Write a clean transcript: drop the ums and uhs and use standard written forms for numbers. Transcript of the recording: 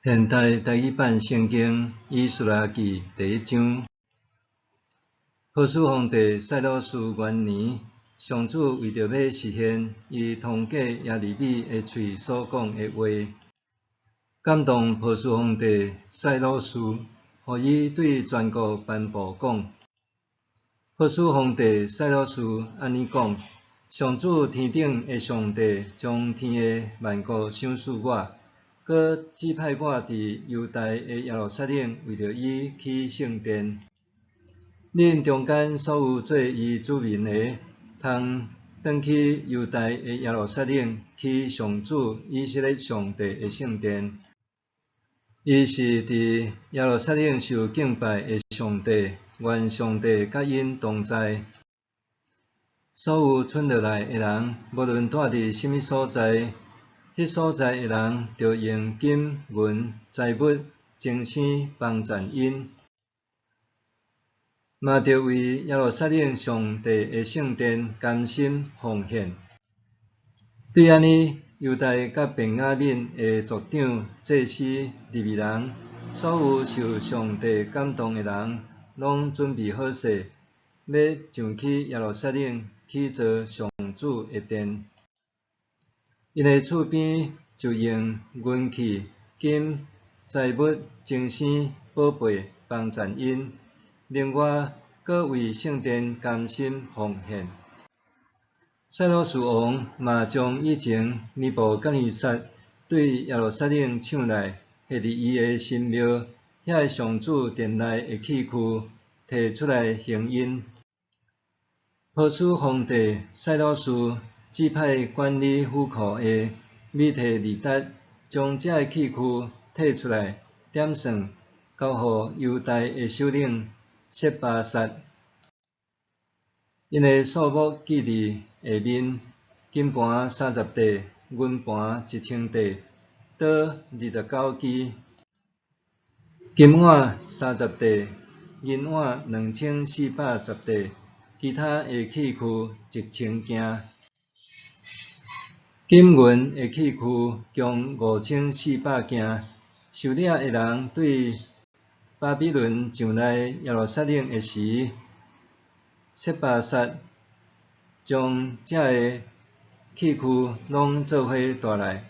現代台語版聖經以斯拉記第一章，波斯皇帝賽魯斯元年，上主為著欲實現伊通過耶利米的喙所講的話，感動波斯皇帝賽魯斯，予伊對全國頒布講：波斯皇帝賽魯斯按呢講：上主天頂的上帝將天下萬國賞賜我，閣指派我佇猶大的耶路撒冷為著伊起聖殿。恁中間所有做伊子民的，通轉去猶大的耶路撒冷，起上主以色列上帝的聖殿。伊是佇耶路撒冷受敬拜的上帝，願上帝佮𪜶同在。所有剩落來的人，無論蹛佇啥物所在，彼所在的人，著用金銀財物精心幫贊𪜶，嘛著為耶路撒冷上帝的聖殿甘心奉獻。對按呢，猶大佮便雅憫的族長、祭司、利未人，所有受上帝感動的人，攏準備好勢，欲上去耶路撒冷起造上主的殿。𪜶的厝邊就用銀器、金、財物、精牲、寶貝幫贊𪜶，另外，閣為聖殿甘心奉獻。賽魯斯王嘛將以前尼布甲尼撒對耶路撒冷搶來，獻佇伊的神廟遐个上主殿內的器具，提出來還𪜶。波斯皇帝賽魯斯指派管理府庫的米提利達，將這个器具提出來點算，交予猶大的首領設巴薩。𪜶的數目記佇下面：金盤30塊，銀盤1000塊，刀29支，金碗30塊，銀碗2410塊，其他的器具1000件。金銀的器具共5400件。受掠的人對巴比倫上來耶路撒冷的時，設巴薩將這个器具攏做伙帶來。